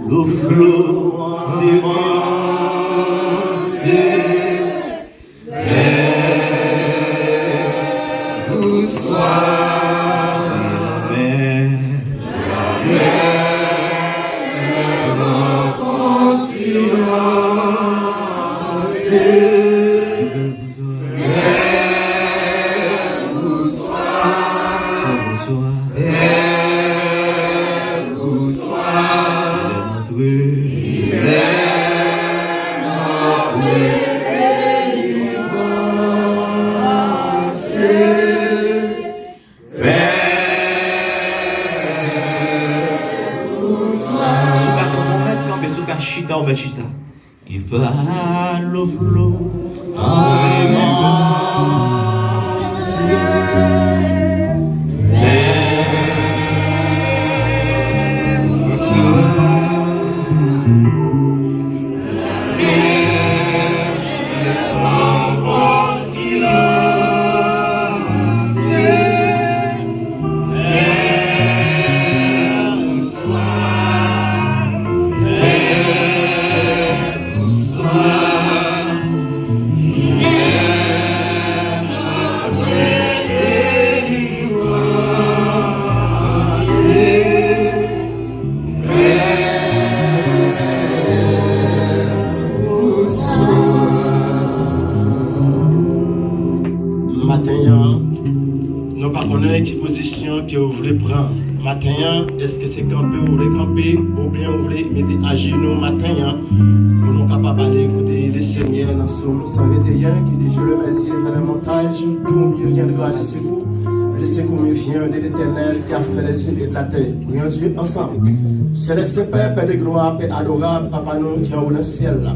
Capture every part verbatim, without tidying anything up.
Lo flo an devanse. Lève ou swa. Amèn. Amèn. Lève ou swa. Lève ou swa. Lève ou swa. Lève ou swa. Lève ou swa. Si w ka kanpe, w mèt kanpe. Si w ka chita, w mèt chita. Li pa lo flo an devanse. Maten an, nou pa konnen ki pozisyon ke w vle pran. Maten an, èske se kanpe w vle kanpe, oubyen w vle mete ajenou maten an, pou nou kapab ale kote Lesenyè nan Sòm san venteyen ki di, Je lève mes yeux vers les montagnes, d'où me viendra le secours. Le secours me vient de l'Éternel qui a fait les cieux et la terre. Prions Dieu ensemble. Céleste Père, Père de gloire, Père adorable, Papa nou ki anwo nan syèl la.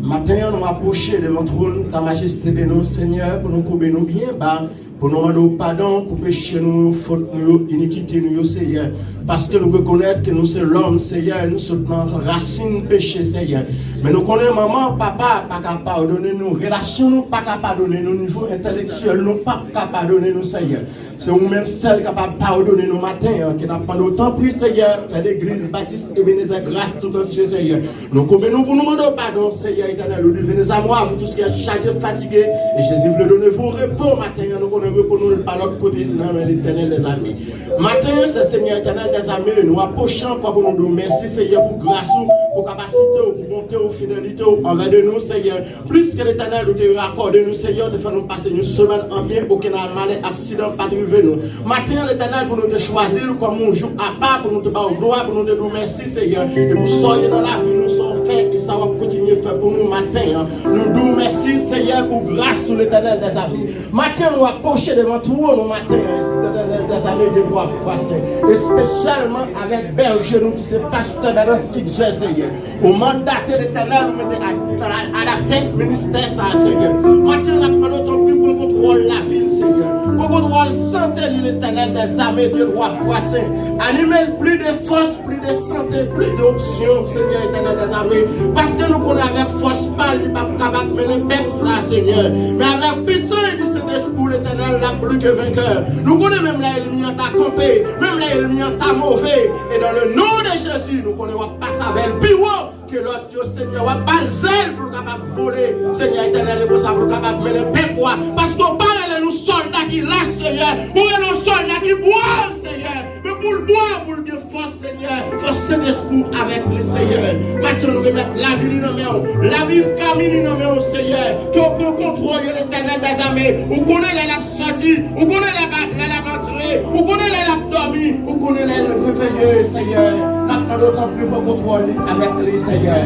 Maten an, nou apwoche devan twòn ta majeste de nou, Senyè, pou nou koube nou byen ba, pou nou mande w padon pou peche nou yo, fot nou yo, inikite nou yo, Senyè. Paske nou rekonèt ke nou se lòm, Senyè, nou sot nan rasin peche, Senyè. Men nou konnen manman, papa pa ka padone nou, relasyon nou pa ka padone nou, nivo entèlektyèl nou pa ka padone nou, Senyè. Se ou menm sèl kapab padone nou maten an, ke n ap mande w, tanpri, Senyè, fè legliz Batis Ebenezè gras tout antye, Senyè. Nou koube nou pou nou mande w padon, Senyè Etènèl, ou di, Venez à moi, vous tous qui êtes chargés, fatigués, et Jésus veut donner vous repos maten an. Nou konnen repo nou pa lòt kote, se nan men Letènèl dèzame. Maten an, se Senyè Etènèl dèzame, nou apwoche ankò pou nou di w mèsi, Senyè, pou gras ou, pou kapasite w, pou bonte w, fidelite w anvè de nou, Senyè. Plis ke Letènèl, ou te akòde nou, Senyè, ou te fè nou pase yon semèn an byen, okenn malè, aksidan pa t rive nou. Maten an, Letènèl, pou nou te chwazi l kòm yon jou apa, pou nou te ba w glwa, pou nou te di w mèsi, Senyè, e pou sa w ye nan lavi nou, sa w fè, e sa w ap kontinye fè pou nou maten an. Nou di w mèsi, Senyè, pou gras ou, Letènèl dèzame. Maten an, nou apwoche devan twòn ou maten an, Letènèl dèzame, de twa fwa sen, espesyalman avèk bèje nou ki se pastè Bènans Figzè, Senyè. Ou mandate, Letènèl, ou mete a, a, alatèt ministè sa a, Senyè. Maten an, n ap mande w, tanpri, pran kontwòl lavi l, Senyè. Pran kontwòl sante li, Letènèl dèzame, de twa fwa sen. Anime l plis de fòs, plis de sante, plis de onksyon, Senyè Etènèl dèzame. Paske nou konnen avèk fòs pa l, li p ap kapab mennen pèp sa a, Senyè. Men avèk pisans di Sentespri w, Letènèl, l ap plis ke venkè. Nou konnen menm lè ènmi an ta kanpe, menm lè ènmi an ta move. E dans le nom de Jésus, nou konnen w ap pase avè l pi wo ke lòt yo, Senyè, w ap ba l zèl pou l kapab vole, Senyè Etènèl, e konsa pou l kapab mennen pèp ou a. Paske w pa rele nou sòlda ki lach, Senyè, ou rele nou sòlda ki brav, Senyè. Men pou l brav, pou l gen fòs, Senyè, fòs Sentespri w avèk li, Senyè. Maten an, nou remèt lavi li nan men w, lavi fanmi li nan men w, Senyè. Ke w pran kontwòl yo, Letènèl dèzame. Ou konnen lè l ap sòti, ou konnen lè l ap, lè l ap antre, ou konnen lè l ap dòmi, ou konnen lè l reveye, Senyè. N ap mande w tanpri pran kontwòl li avèk li, Senyè.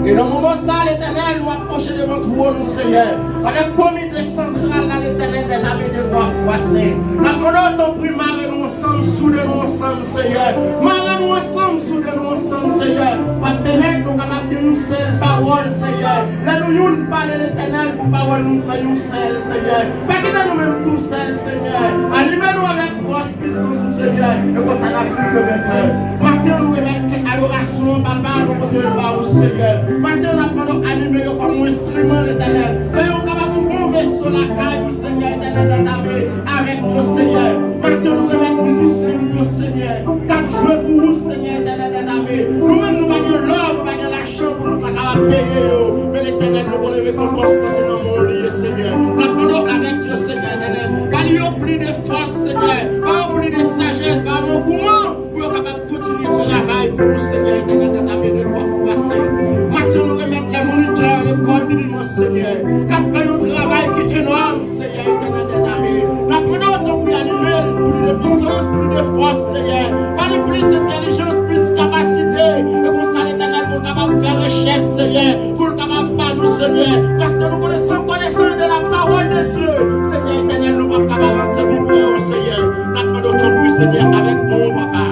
E nan moman sa, Letènèl, nou apwoche devan twòn ou, Senyè, avèk komite santral la, Letènèl dèzame, de twa fwa sen. N ap mande w tanpri mare nou ansanm, soude nou ansanm, Senyè. Mare nou ansanm, soude nou ansanm, Senyè. W ap pèmèt nou kapab gen yon sèl pawòl, Senyè. Lè nou youn pale, Letènèl, pou pawòl nou fè yon sèl, Senyè. Pa kite nou menm tousèl, Senyè. Anime nou avèk fòs, pisans ou, Senyè. E konsa n ap pli ke venkè. Maten an, nou remèt kè adorasyon, papa, nou pote l ba ou, Senyè. Maten an, n ap mande w anime yo kòm yon enstriman, Letènèl. Fè yo kapab yon bon veso lakay ou, Senyè Etènèl dèzame, avèk yo, Senyè. Maten an, nou remèt mizisyen yo, Senyè, k ap jwe pou ou, Senyè Etènèl dèzame. Nou menm, nou pa gen Etènèl, nou konnen rekonpans lan se nan men w li ye, Senyè. N ap mande w avèk yo, Senyè Etènèl. Ba li yo plis de fòs, Senyè. Ba yo plis de sajès, ba yo yon gouman pou yo kapab kontinye travay pou ou, Senyè Etènèl dèzame, de twa pou pase. Maten, nou remèt lè monitè lekòl Bib lan, Senyè, k ap fè yon travay ki enòm, Senyè Etènèl dèzame. N ap mande w tanpri anime l, plis de pisans, plis de fòs, Senyè. Ba li plis entèlijans, plis kapasite. E konsa, Letènèl, pou l kapab fè rechèch, Senyè, pou l kapab ba nou, Senyè. Paske nou konnen san connaissance de la parole de Dieu, Senyè Etènèl, nou p ap kapab avanse pi pre ou, Senyè. N ap mande w tanpri, Senyè, avèk nou, papa.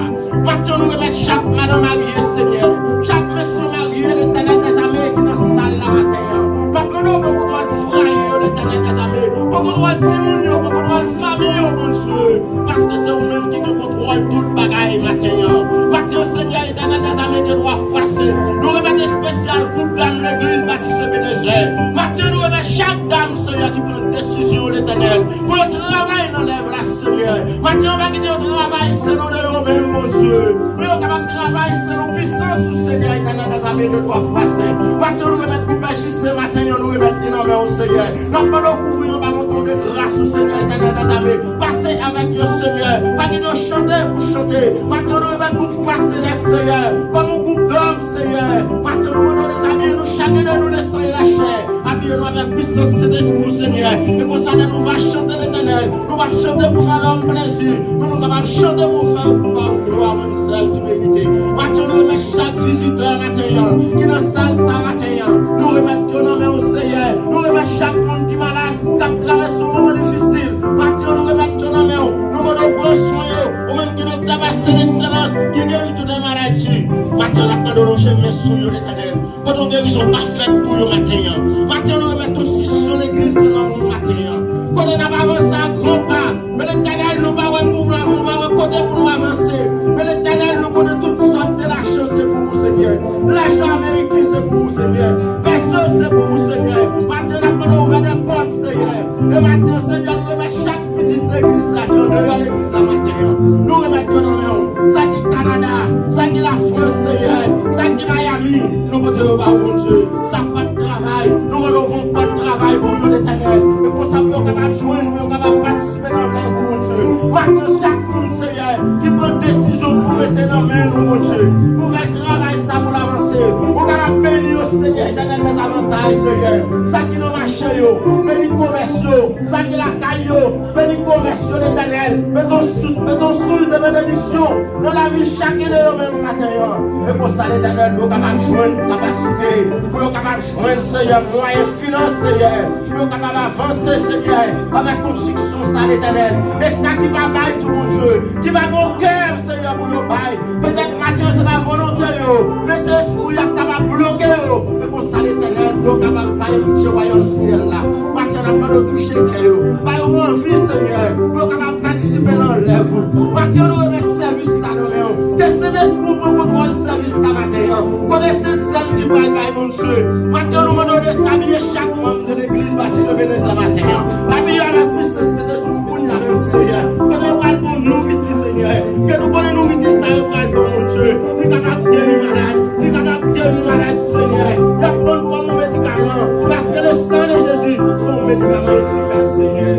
Maten, nou remèt chak madan marye, Senyè, chak mesye marye, Letènèl dèzame, ki nan sal la maten an. N ap mande w pran kontwòl fwaye yo, Letènèl dèzame. Pran kontwòl timoun yo, pran kontwòl fanmi yo, Bondye. Paske se ou menm ki gen kontwòl tout bagay maten an. Maten an, Senyè Etènèl dèzame, de twa fwa sen, nou remèt espesyal gwoup dam legliz Batis Ebenezè. Maten an, nou remèt chak dam, Senyè, ki pran desizyon, Letènèl, pou yo travay nan lèv la, Senyè. Maten an, pa kite yo travay selon de yo menm, Bondye. Men yo kapab travay selon pisans ou, Senyè Etènèl dèzame, de twa fwa sen. Maten an, nou remèt gwoup J C maten an, nou remèt li nan men w, Senyè. N ap mande w kouvri anba manto de gras ou, Senyè Etènèl dèzame. Pase avèk yo, Senyè. Pa kite yo chante pou chante. Maten an, nou remèt gwoup Fwa Selès, Senyè, kòm yon gwoup dam, Senyè. Maten an, nou mande w dezabiye nou chak de nou de san e lachè. Abiye nou avèk pisans Sentespri w, Senyè. E konsa, lè nou va chante Letènèl, nou p ap chante pou fè lòm plezi, men nou kapab chante pou fè ou, ba ou glwa, ou menm sèl ki merite. Maten an, nou remèt chak vizitè maten an, ki nan sal sa maten an. Nou remèt yo nan men w, Senyè. Nou remèt chak moun ki malad, k ap travèse yon moman difisil. Maten an, nou remèt yo nan men w. Nou mande w pran swen yo. Ou menm ki doktè pa ekselans, ki geri tout maladi. Maten an, n ap mande w lonje men sou yo, Letènèl. Mande yon gerizon pafèt pou yo maten an. Maten an, nou remèt konstriksyon legliz lan nan men w maten an. Kote n ap avanse a gran pa. Men Letènèl, nou pa wè pou nou, nou pa wè kote pou nou avanse. Men Letènèl, nou konnen tout sòt de lajan se pou ou, Senyè. Lajan ameriken se pou ou, Senyè. Peso se pou ou, Senyè. Maten an, n ap mande w ouvè de pòt, Senyè. E maten an, Senyè, nou remèt chak pitit legliz la ki andeyò legliz la maten an. Nou remèt yo nan men w. Sa ki Kanada, sa ki Lafrans, Senyè, sa ki Miami, nou pote yo ba ou, Bondye. Sa k p ap travay, nou mande w ouvri yon pòt travay pou yo, Letènèl. E konsa pou yo kapab jwenn, pou yo kapab patisipe nan lèv ou, Bondye. Maten an, chak moun, Senyè, ki pran desizyon pou mete nan men nou, Bondye, pou fè travay sa pou l avanse. Ou kapab beni yo, Senyè, Etènèl dèzame, Senyè. Sa ki nan mache yo, beni komès yo, sa ki lakay yo, beni komès yo, Letènèl. Mete yon sous, mete yon sous de benediksyon nan lavi chak de yo menm maten an. E konsa, Letènèl, pou yo kapab jwenn kapasite, pou yo kapab jwenn, Senyè, mwayen finans, Senyè, pou yo kapab avanse, Senyè, avèk konstriksyon sa, Letènèl. E sa ki pa bay tou, Bondye, ki pa gen kè, Senyè, pou yo bay. Petèt maten an se pa volonte yo, men se espri y ap kapab bloke yo. E konsa, Letènèl, pou yo kapab bay eritye wayòm syèl la. Maten an, n ap mande w touche kè yo. Ba yo anvi, Senyè, pou yo kapab patisipe nan lèv ou. Maten an, nou remèt sèvis sa nan men w. Ke Sentespri w pran kontwòl sèvis sa maten an. Kote Sentsèn ki pral bay, Bondye. Maten an, nou mande w dezabiye chak manm de legliz Batis Ebenezè maten an. Abiye avèk pisans Sentespri w kounye a menm, Senyè. Kote yo pral bon nouriti, Senyè. Ke nou konnen nouriti sa yo pral bon, Bondye. Li kapab geri malad. Li kapab geri malad, Senyè. Y ap vann kòm yon medikaman. Paske le sang de Jésus se yon medikaman efikas, Senyè.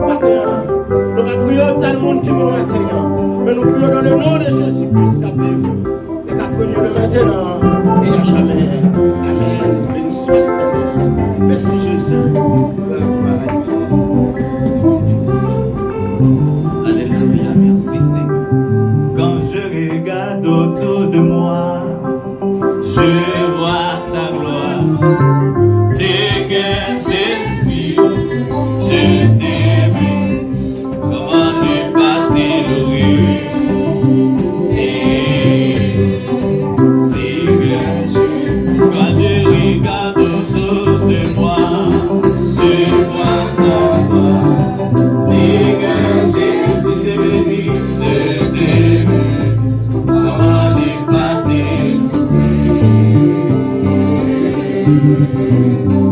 Maten an, nou pa priye tèl moun ki bon maten an. Men nou priye dans le nom de Jésus-Christ k ap viv. E k ap renye de mentnan e a jamè. Amèn. Beni swa Letènèl. Mèsi, Jezi. Alelouya, mèsi, Senyè. Quand je regarde autour de moi, je vois ta gloire. Seigneur Jésus, je t'aime. Comment ne pas te louer? Seigneur Jésus, quand je regarde autour de moi, je vois ta gloire. Seigneur Jésus, je te bénis, je t'aime. Comment ne pas te louer?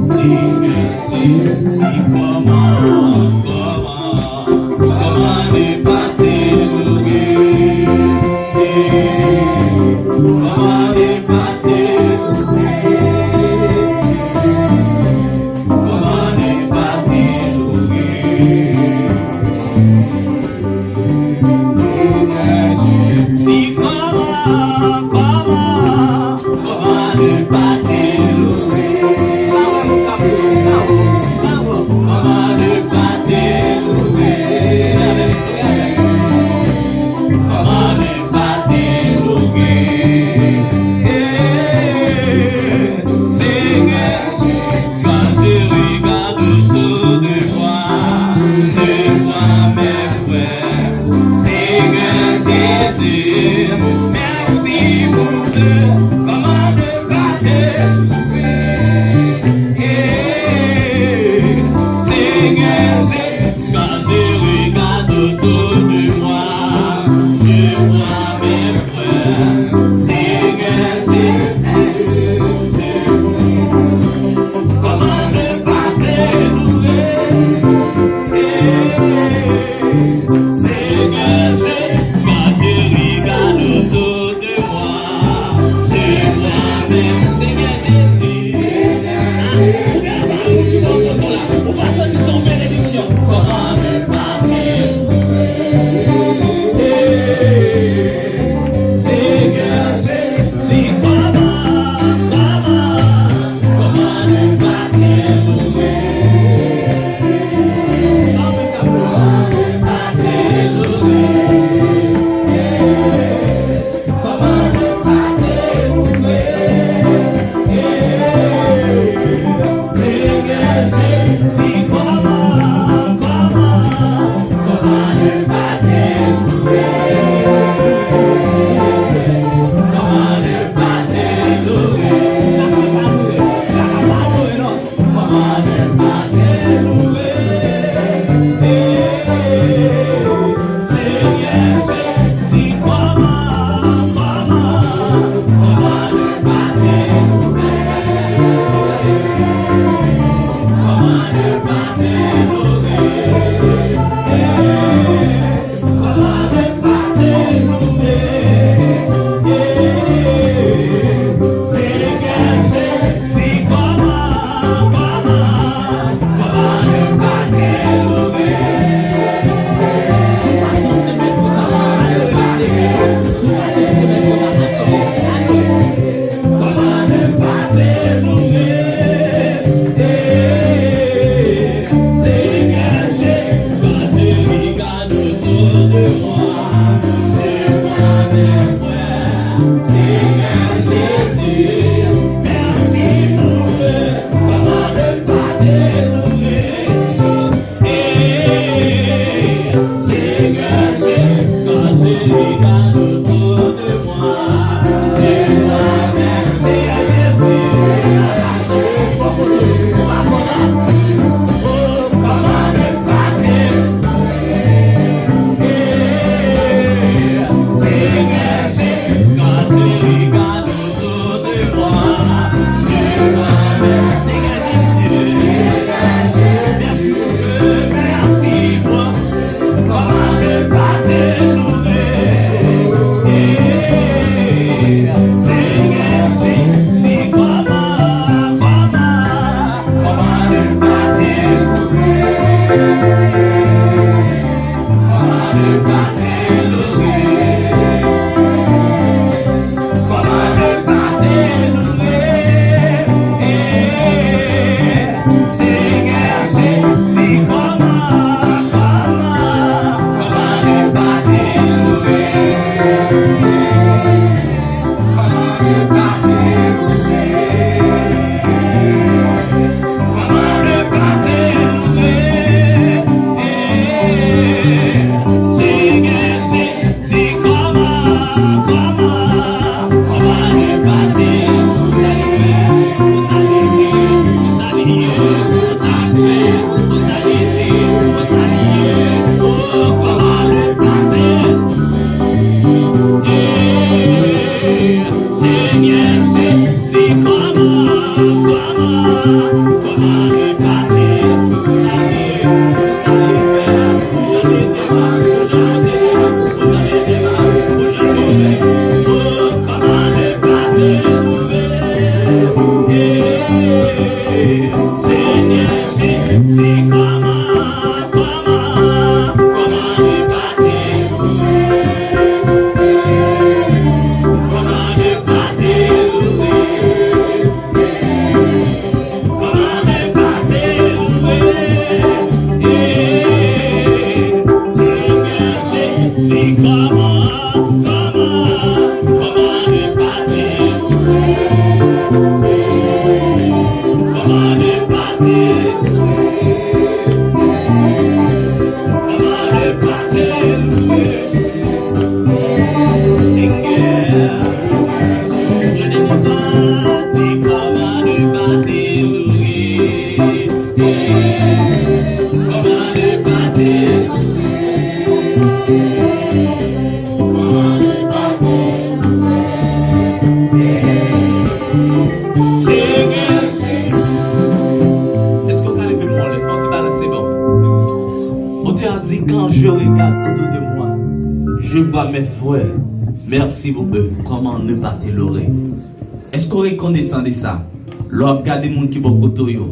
Seigneur Jésus, comment, comment, comment ne pas te louer? Comment ne pas te louer? Kòman ne pas te louer? Senyè Jezi, quand je regarde autour de moi, je vois mes frères. Senyè Jezi, kòman ne pas te louer? Senyè Jezi, quand je regarde autour de moi, je Toi, mes frères, merci beaucoup. Comment ne pas te louer? Èske w rekonesan de sa? Lè w ap gade moun ki bò kote w yo,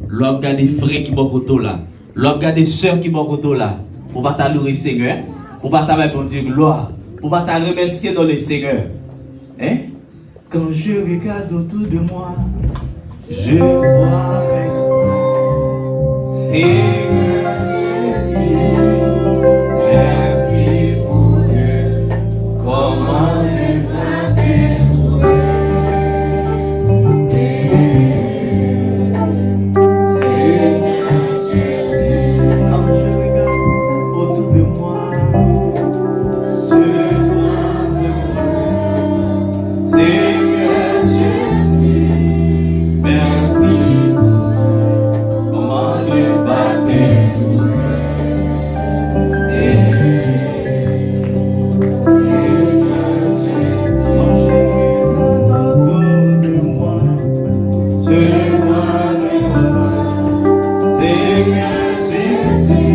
lè w ap gade frè ki bò kote w la, lè w ap gade sè ki bò kote w la, pou w pa ta louwe Senyè, pou w pa ta bay Bondye glwa, pou w pa ta remèsye non le Senyè. Hein? Quand je regarde autour de moi, je vois mes frères. Seigneur Jésus, merci pour eux. Comment ne pas te louer? Seigneur Jésus, quand je regarde autour de moi, je vois mes frères. Seigneur Jésus, merci pour eux. Comment ne pas te louer? Seigneur Jésus, quand je regarde autour de moi, je vois mes frères. Seigneur Jésus,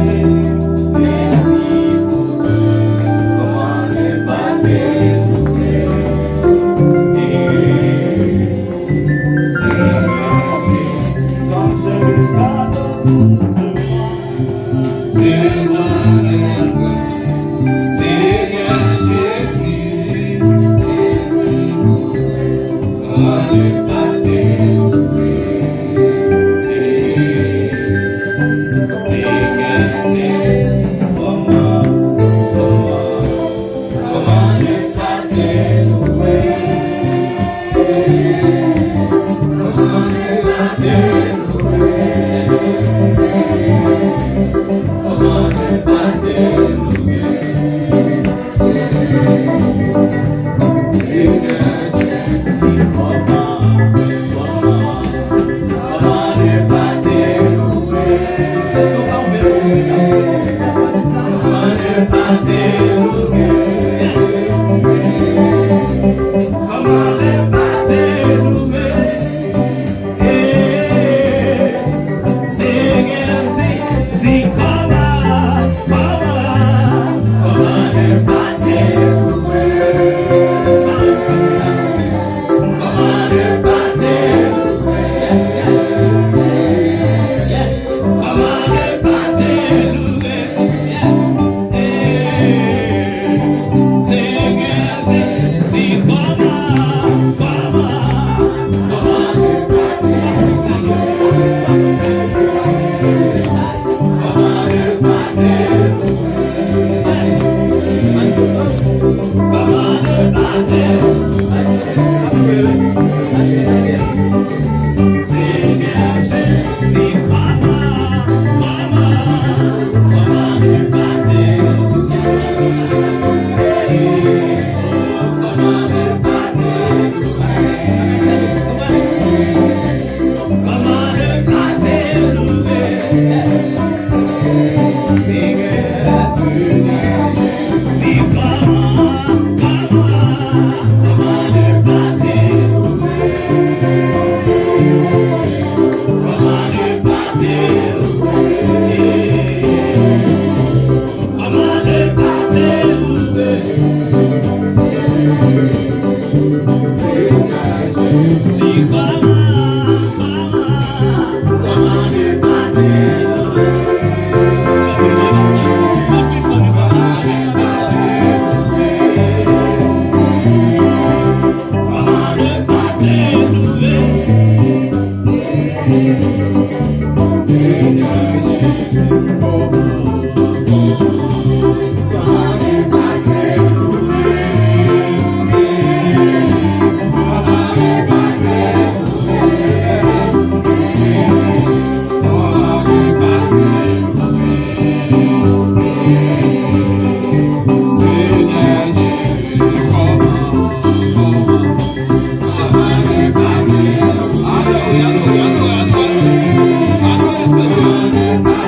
merci pour eux. Comment ne pas te louer? Seigneur Jésus, quand je regarde autour de moi, je vois mes frères. Seigneur Jésus, comment ne pas te louer? Seigneur Jésus, comment, comment, comment ne pas te louer? Comment ne pas te louer? Comment ne pas te louer? Seigneur Jésus, comment, comment, comment ne pas te louer? Comment ne pas te louer? Comment ne pas te louer? Hey, Seigneur Jésus, comment, comment, comment ne pas te louer? Comment ne pas te louer? Comment ne pas te louer? Hey, Seigneur Jésus, comment, comment, comment ne pas te louer? Comment ne pas te louer? Comment ne pas te louer? Seigneur Jésus, comment, comment, comment ne pas te louer? Comment ne pas te louer? Comment ne pas te louer? Seigneur Jésus, comment, comment, comment ne pas te louer? Comment ne pas te louer? Comment ne pas te louer? Seigneur Jésus, comment, comment, comment ne pas te louer? Comment ne pas te louer? Comment ne pas te louer? Seigneur Jésus, comment, comment, comment ne pas te louer? Comment ne pas te louer? Comment ne pas te louer? Seigneur Jésus, comment, comment, comment ne pas te louer? Adore, adore, adore, adore. Adore Senyè.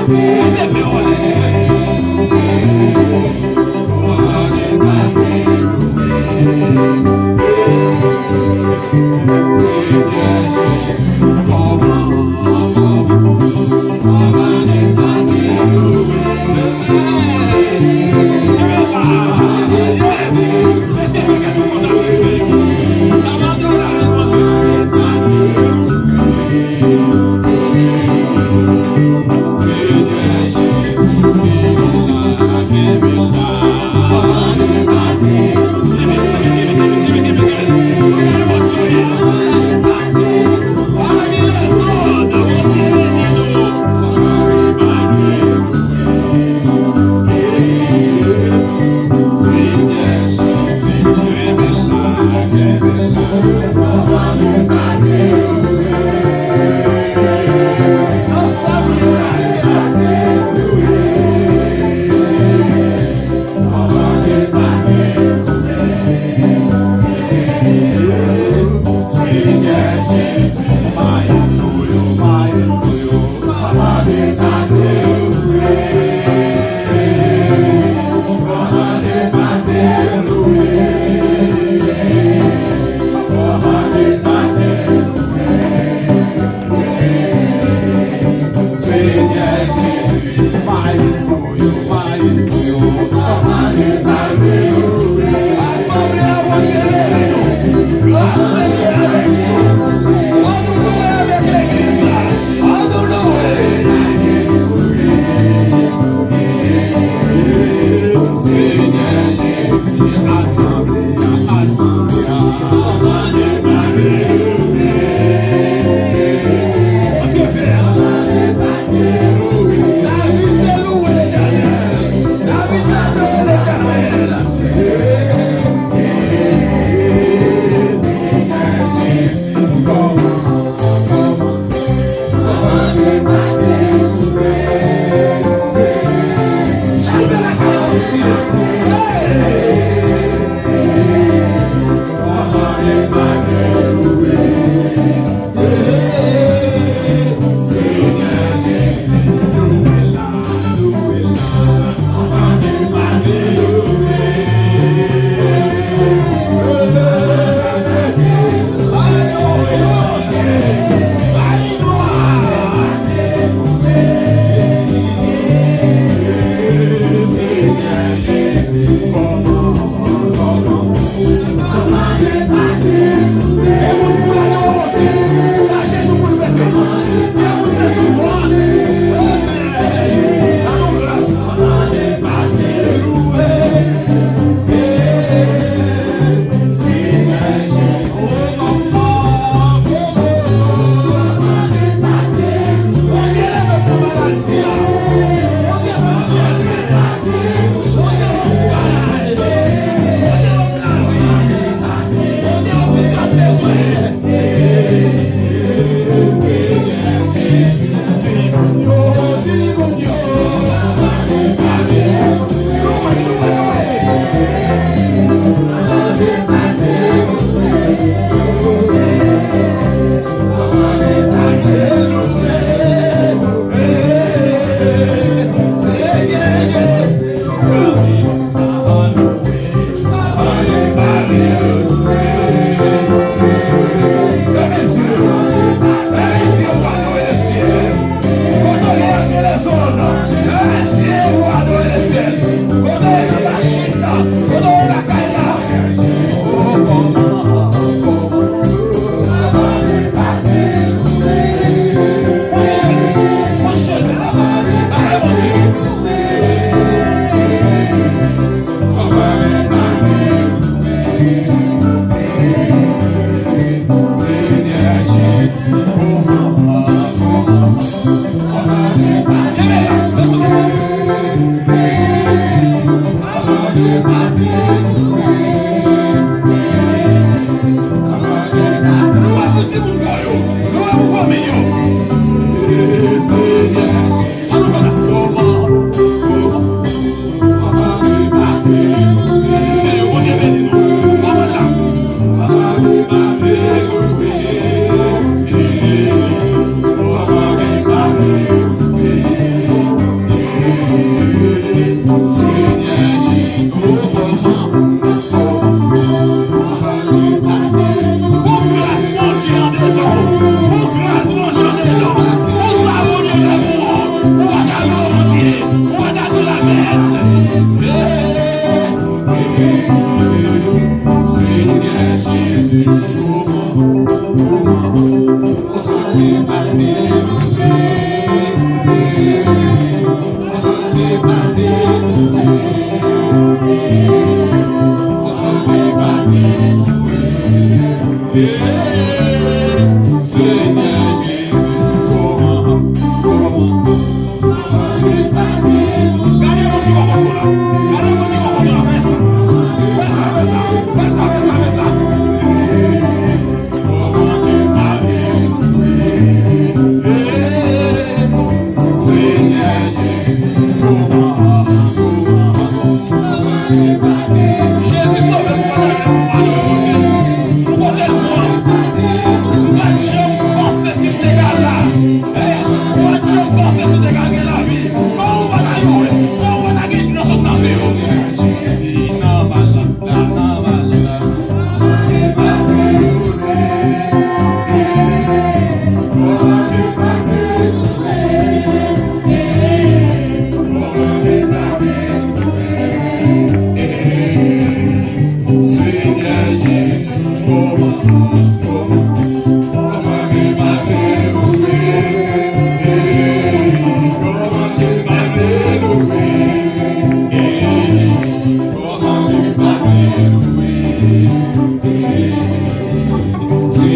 Mete men w anlè. Comment ne pas te louer? Seigneur Jésus, comment, comment, comment ne pas te louer? Comment ne pas te louer?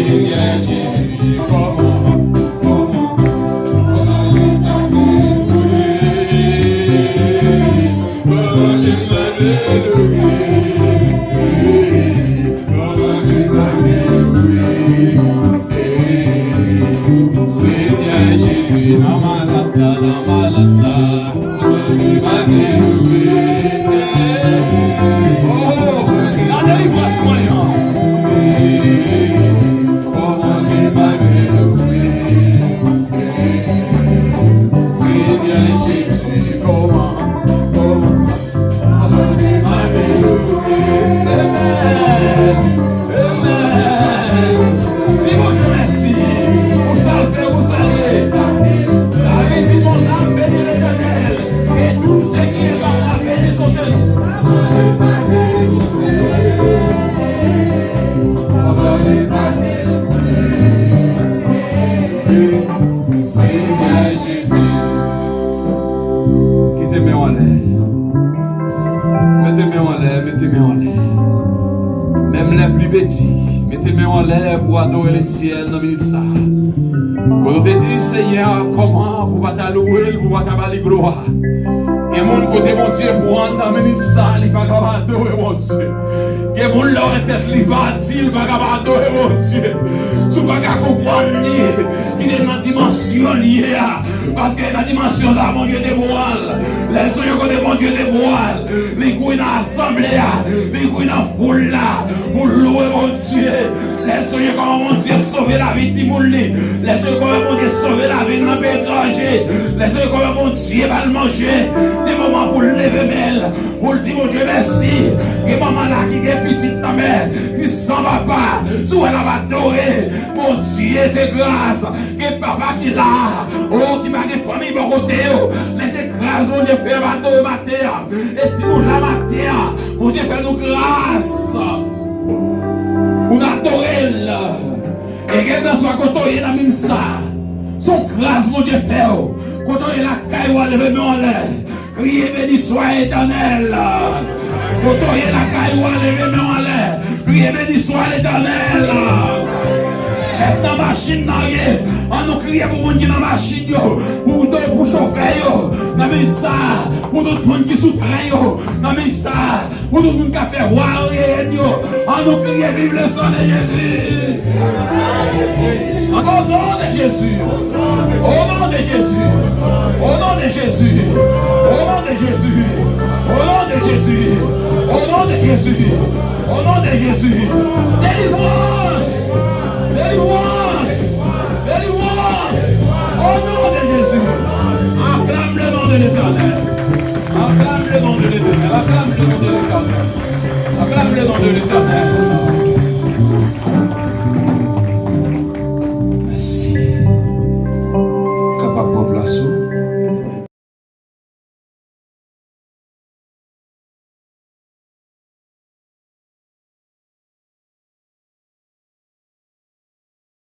Senyè Jezi, kòman, kòman, kòman li pa te mouri? Kòman li pa te mouri? Kòman li pa te mouri? Senyè Jezi, nan malad la, nan malad la. Oh, la délivrance mwen an. Senyè Jezi, kòman, kòman, kòman li pa te mouri? Amen. Amen. Di Bondye mèsi pou sa l fè, pou sa l ye. David di, mon âme bénit l'Éternel, et tout ce qui est en moi bénisse son Saint nom. Senyè Jezi. Kite men w anlè. Mete men w anlè, mete men w anlè. Menm lè pli piti, mete men w anlè pou adore Lesyèl nan minit sa. Kote w te di Senyè a kòman pou w pa ta louwe l, pou w pa ta ba li glwa. Gen moun kote Bondye pran nan minit sa, li pa ka pa adore Bondye. Gen moun lè w wè tèt li pa di, li pa ka pa adore Bondye. Si w pa ka konprann li, kite l nan dimansyon l ye a. Paske nan dimansyon sa, Bondye te pran l. Lè l sonje kote Bondye te pran l, li kouri nan asanble a, li kouri nan foul la pou l louwe Bondye. Lè l sonje kòman Bondye sove lavi timoun li, lè l sonje kòman Bondye sove lavi l nan peyi etranje, lè l sonje kòman Bondye ba l manje, se moman pou l leve men l, pou l di Bondye mèsi. Gen manman la ki gen pitit nan men, ki san papa, si w wè l ap adore Bondye, se gras. Gen papa ki la, o, ki pa gen fanmi bò kote yo, men se gras Bondye fè yo adore maten an. E si nou la maten an, Bondye fè nou gras pou n adore l. E gentan swa kote w ye nan min sa, se yon gras Bondye fè w. Kote w ye lakay ou a, leve men w anlè. Kriye, béni soit l'Éternel. Kote w ye lakay ou a, leve men w anlè. Kriye, béni soit l'Éternel. Mèt nan machin nan ye, ann nou kriye pou moun ki nan machin yo, pou, pou chofè yo, nan men sa, pou tout moun ki sou tren yo, nan men sa, pou tout moun k ap fè vwa aeryèn yo, ann nou kriye, vive le sang de Jésus. Au nom de Jésus. Au nom de Jésus. Au nom de Jésus. Au nom de Jésus. Au nom de Jésus. Au nom de Jésus. Au nom de Jésus. Délivrance. Délivrance. Délivrance. Au nom de Jésus. Acclame le nom de l'Éternel. Acclame le nom de l'Éternel. Acclame le nom de l'Éternel. Acclame le nom de l'Éternel. Mèsi. Kapab pran plas ou.